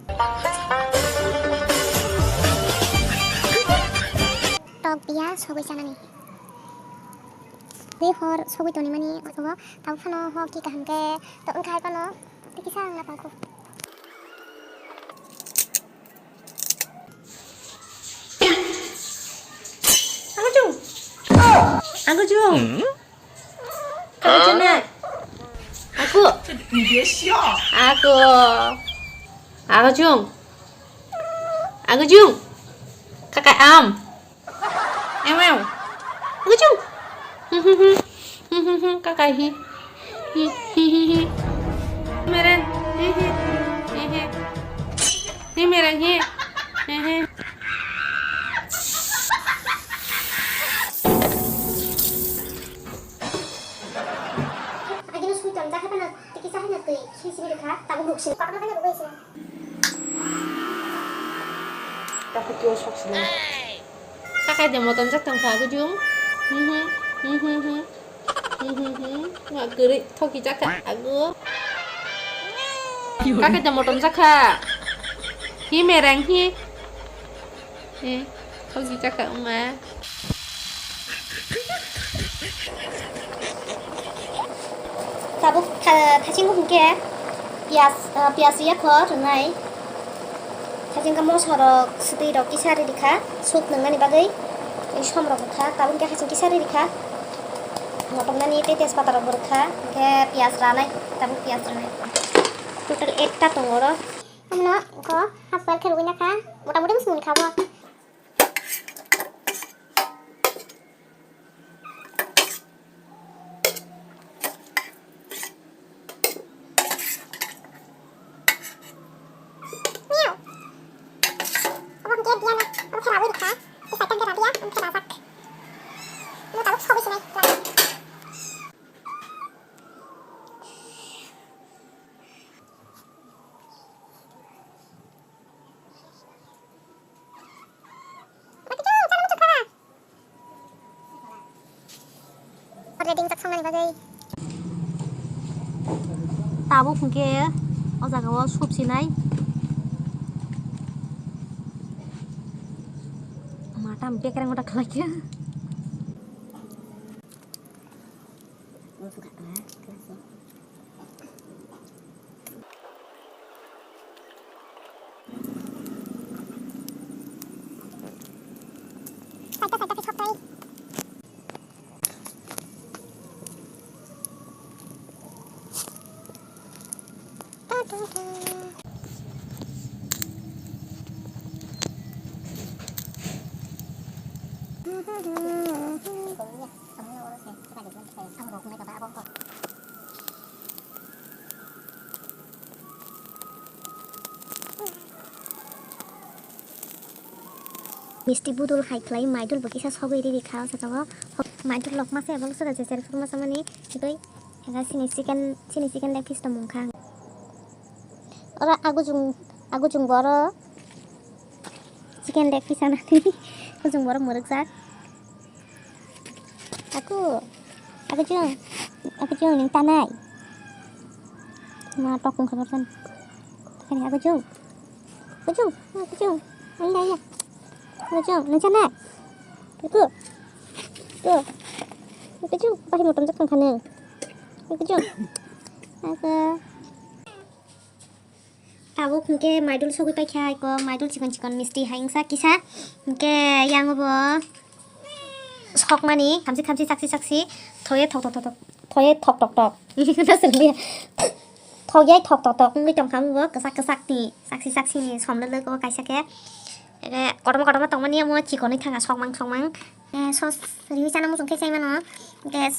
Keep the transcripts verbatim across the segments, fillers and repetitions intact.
Tok biya sogwi chanani. Tei hor sogwi tonimani otobo tabuk phano hor ki kaham khe to wngkha hai phano tei kisa wngna tongkhu. Agujung. Agujung. Kamu cina. Aku. Aku. Agujung. Agujung. Kakak am. Ew, ew. Gucung. Kakai hi. Hi, hi, hi, hi. Mereng. Hi, hi. Hi, hi. Hi, mereng hi. Hi, hi. Agino sui ton jakha pano tiki sahi na tui khisi biri kha tabuk ruksi. Kotorma kanya bugo isi. Kakai de motom jak tong kha gujung. Wa kwrwi thoki jak kha ago. Kakai de motom jak kha. Hi mereng hi. Eh, thoki jak kha wngma. Tabuk tha-, thachingbo hwnkhe piyaj, ah, piyaj riyakho rwnai. Thachingkhe mosorok, swtwirok kisa ri rikha, soup nwngnani bagwi. Tei somrok rwkha, tabuk hwnkhe haching kisa ri rikha. Motomnani tei tejpatarokbo rwkha, hwnkhe piyaj ranai, tabuk piyaj ranai. Total ekta tongo oro. Omono kho half boil khe rwgwi nakha, mota moti bwswk nini kha bo. Miau. Obo hwnkhe biyana, obo khe rawi rikha. Tei side tang khe rabiya, obo khe rajak. Omo tabuk sogwi sinai. Ready jak songnani bagwi. Tabuk hwnkhe o jaga o soup sinai. Mata bekereng mata khlai khe. Misti budul hai khlai, maidul bo kisa sogwi riri kha o jaga o. Maidul lok masa ebo swkang jejer phuru masa mani twi ega chini chicken, chini chicken leg piece tongmung kha. Oro agujung, agujung bo oro chicken leg piece ana twi agujung bo oro mwrwkjak. Aku, aku jung, aku jung ning tanai. Ma tokong khabar san. Kani aku jung, aku jung, aku jung, anda ya. Aku jung, ning tanai. Aku, aku, aku jung, pahi motom jak tang khaneng. Aku jung, aku. Tabuk hwnkhe maidul sogwi paikha, eko maidul chikon chikon misti hai wngsa kisa. Hwnkhe yang bo sokmani khamsi khamsi saksi saksi thoye thok thok thok thok, thoye thok thok thok. Thoyai thok thok thok wngwi tongkha omo bo kwchak kwchak ni saksi saksi ni somlwlwk o kaisa khe. Eke kotorma kotorma tongmani omo chikonwi thangkha sokmang sokmang. Eh, sos riwi chana muchung khe chaimano. Hwnkhe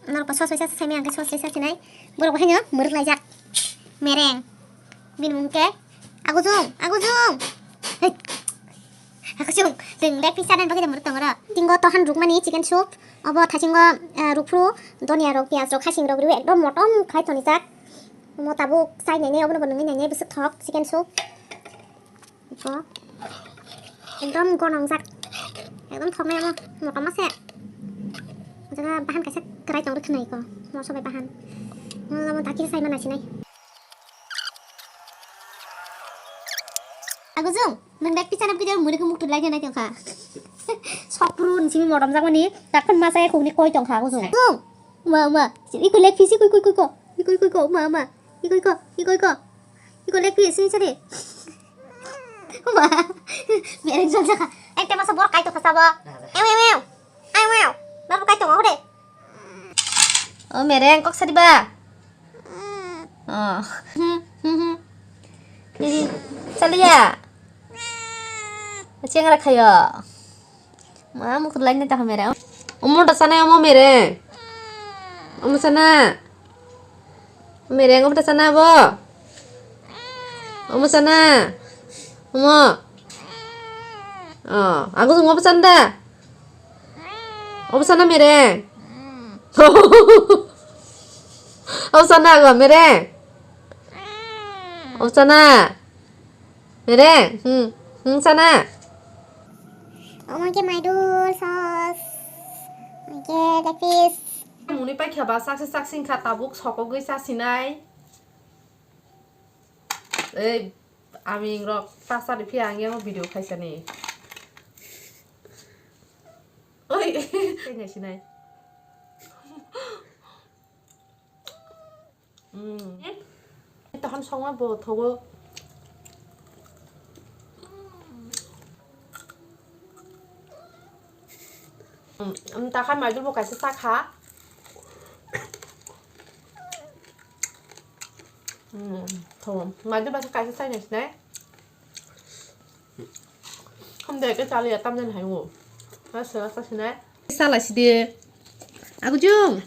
norok sos waisa saimaya hwnkhe sos risa sinai. Borok bo haino mwrwk laijak. Mereng. Bini mung khe Agujung, Agujung. Hey. Agujung, chwng leg piece chanani bagwi mwrwk tongo ro. Tingo tohan rukmani chicken soup. Obo thaisingo, eh, rukphru, donia rok, piyaj rok, hasing rok riwi ekdom motom khai tonijak. Omo tabuk chai nainai, obono bo nungwi nainai bwswk thok chicken soup. Eko ekdom gonongjak, ekdom thoknai omo, motom ase. Jaga bahan kaisa kwrai tong rwkha nai eko, moso bai bahan. Omo daki sai mana sinai. Agujung, nwng leg piece ano kidal muri khe muktu lai nai tongkha. Sopru ni simi modom jagmani, takhun masa ya khukni koi tongkha agujung. Agujung, ma, ma, iko leg piece, iko, iko, iko, iko, iko, iko, ma, ma, iko, iko, iko, iko, iko leg piece ni sari. Ma, mereng jol jakha. Ekta masa bor kai tongkha sabo. Ew, ew, ew. Ew, ew. Babu kai tongkha de. O mereng kok sadi ba? Oh. Chaliya. Chengra khayo. Ma mukhur lain ta mereng. Omo ta sana omo mereng. Omo sana. Mereng omo ta sana bo. Omo sana. Omo. Oh, aku semua pesan dah. Obsana mere. Obsana go mere. Obsana. Mere. Hmm. Hmm sana. Omo ke maidul sos. Omo ke lepis. Muni paikha ba saksi saksi kha tabuk sokogwi sasinai. Ei, aming rok ta sari phiya ang yang video khaisani. Oi, khaina sinai. Mm. Taham songma bo thogo. Mm, takha maidul bo kaisa sakha. Hmm, thogo. Maidul bai kaisa saina sinai. Hamde ke chali ya tamden hai wo. Ha sela sa sinai. Sala sidi. Agujung.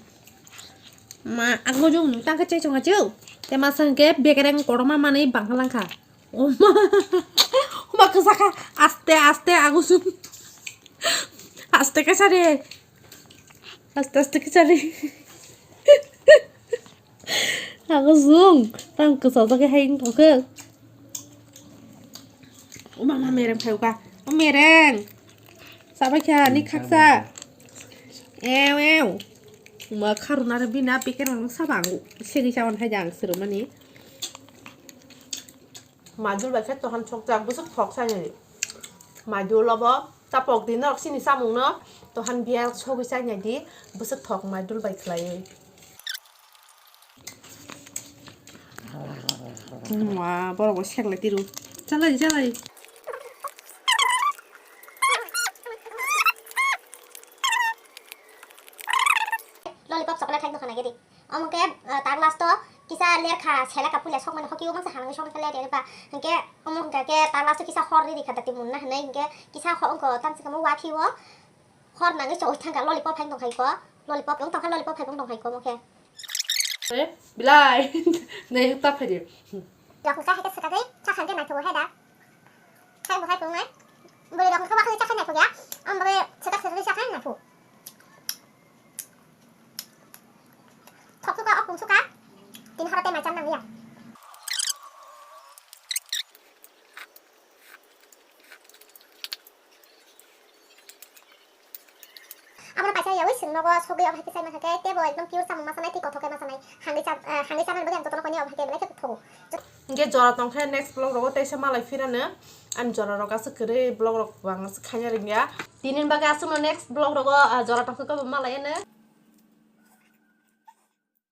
Ma agujung tangka chai chonga chu. Te ma sangke bekereng koroma manei banghalangkha. Oma. Oma kesaka aste aste agujung. Aste kesare. Aste aste kesare. Agujung, tang kwchajak hai wng tongkhe. O mama mereng phai uka. O mereng. Sabai kha ni khaksa. Ew, ew. Ma kharuna re bina pikir ang sabangu. Segi sawan hai jang sirumani. Madul bai khe tohan sokjak bwswk thok sai nai. Madul obo tapok di norok sini samung no tohan biya sogwi sai nai di bwswk thok madul bai khlaiwi. Mwa borok bo sek lai tiru. Chalai chalai. Lollipop chocolate hai dokhana gedi. Omo khe, ah, ta glass to kisa lerkha selekha puila sokmani hoki o mangsa hanwi sokmani khe ler eba. Hinkhe omo hinkha khe ta glass to kisa hor riri kha dati munna hinwi hinkhe kisa ho-, ongko tamsi khe mo wathi o hor nangwi choi thangkha lollipop hai tongkhai ko. Lollipop wng tongkha lollipop hai wng tongkhai ko omo khe. Eh, bilai. Nei ta phai di. Rok kha hai khe swkagwi chakhan khe naithogo hai da. Hai bo hai phungnai. Bwrwi rok khe wakhai chakhan naithogo ya. Omo bagwi swkak swkagwi chakhan naithogo. Thok suka, ok pung suka. Tini horo temai cham nang ya. Abono kaisa yawi sing nogo sogwi obo hai khe chai mankha khe tebo ekdom pure chamung ma sanai tei kothok khe ma sanai. Hangwi cha, eh, hangwi chanani bagwi ang jotono koni obo hai khe belai khe thogo. Hinkhe jora tongkhe next vlog rogo teisa malai phirano. Ani jora rok aswk kwrwi vlog rok bang aswk khaina rwngya. Tini bagwi aswkno next vlog rogo, ah, jora tongkhe kebo malai ano.